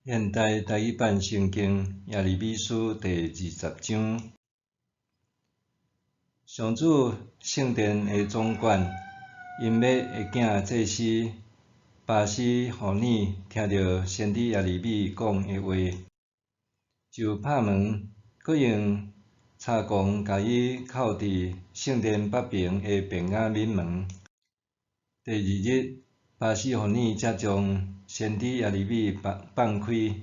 現代台語版聖經耶利米書第二十章，上主聖殿的總管音麥的囝祭司巴斯戶珥聽著先知耶利米講的話，就拍門，閣用柴摃共伊銬佇聖殿北爿的便雅憫門。第二日，巴斯戶珥才將先知耶利米放放開。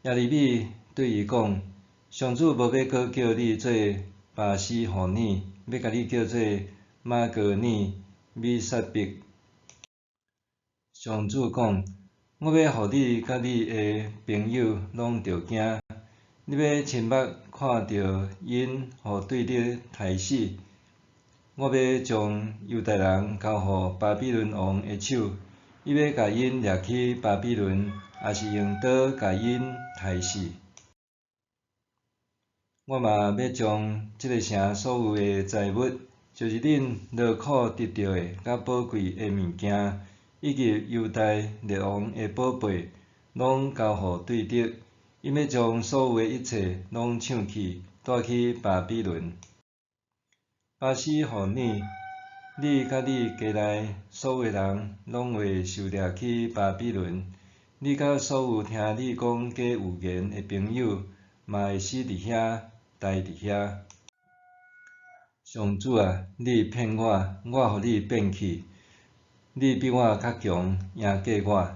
耶利米對伊講：上主無欲閣叫你做巴斯戶珥，欲共你叫做瑪哥爾米撒伯。上主講：我欲予你佮你的朋友攏著驚，你欲親目看著𪜶予對敵刣死。我欲將猶大人交予巴比倫王的手，伊欲共𪜶掠去巴比倫，抑是用刀共𪜶刣死。我嘛欲將這个城所有的財物，就是恁勞苦得著的佮寶貴的物件，以及猶大列王的寶貝，攏交予對敵。𪜶欲將所有的一切攏搶去，帶去巴比倫。巴斯戶珥，你佮你家內所有的人，攏會受掠去巴比倫。你佮所有聽你講假預言的朋友，嘛會死佇遐，待佇遐。上主啊，你騙我，我予你變去；你比我較強，贏過我。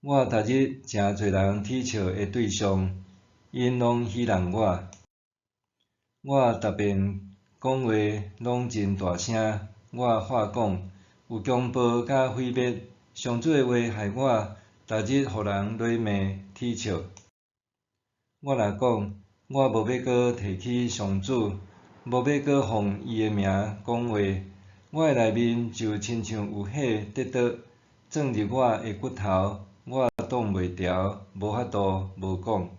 我逐日誠濟人恥笑的對象，𪜶攏戲弄我。我逐遍講話攏真大聲，我發講有強暴佮毀滅。上主的話害我逐日予人詈罵恥笑。我若講，我無欲閣提起上主，無欲閣奉伊的名講話，我的內面就親像有火佇著，鑽入我的骨頭，我擋袂牢，無法度無講。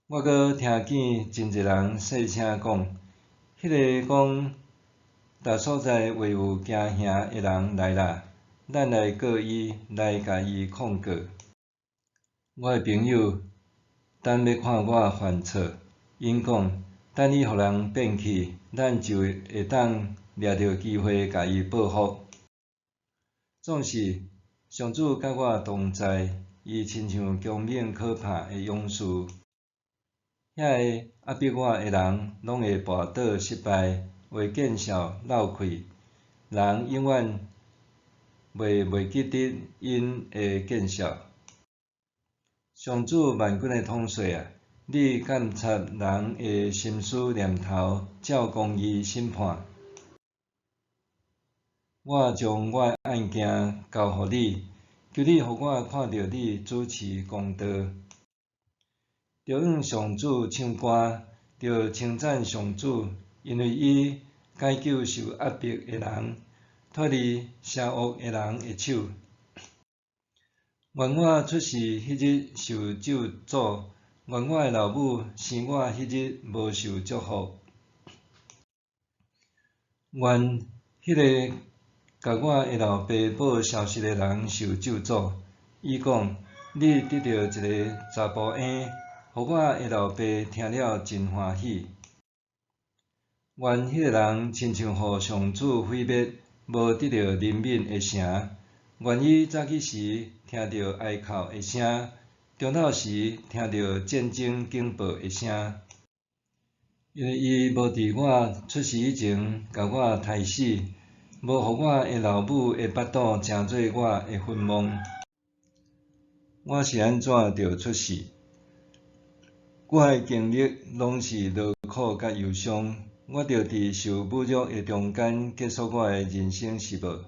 我閣聽見真濟人細聲講，彼个講逐所在話有驚嚇的人來啦，咱來告伊，來共伊控告。我的朋友等欲看我犯錯，𪜶講，等伊予人變去，咱就會當掠著機會共伊報復。總是上主佮我同在，伊親像強猛可怕的勇士。遐个壓迫我的人，攏會跋倒失敗，會見笑落氣。人永遠袂袂記得𪜶的見笑。上主萬軍的統帥啊，你監察人的心思念頭，照公義審判。我將我的案件交予你，求你予我看著你主持公道。著向上主唱歌，著稱讚上主，因為伊解救受壓迫的人，脫離邪惡的人的手。願我出世彼日受咒詛，願我的老母生我彼日無受祝福。願彼个共我的老爸報消息的人受咒詛。伊講：你得著一个查埔嬰，予我的老爸聽了真歡喜。願彼个人親像予上主毀滅，無得著憐憫的城。願伊早起時聽著哀哭的聲，中晝時聽著戰爭警報的聲。因為伊無佇我出世以前共我刣死，無予我的老母的腹肚成做我的墳墓。我是按怎著出世？我的經歷攏是勞苦佮憂傷，我著佇受侮辱的中間結束我的人生是無？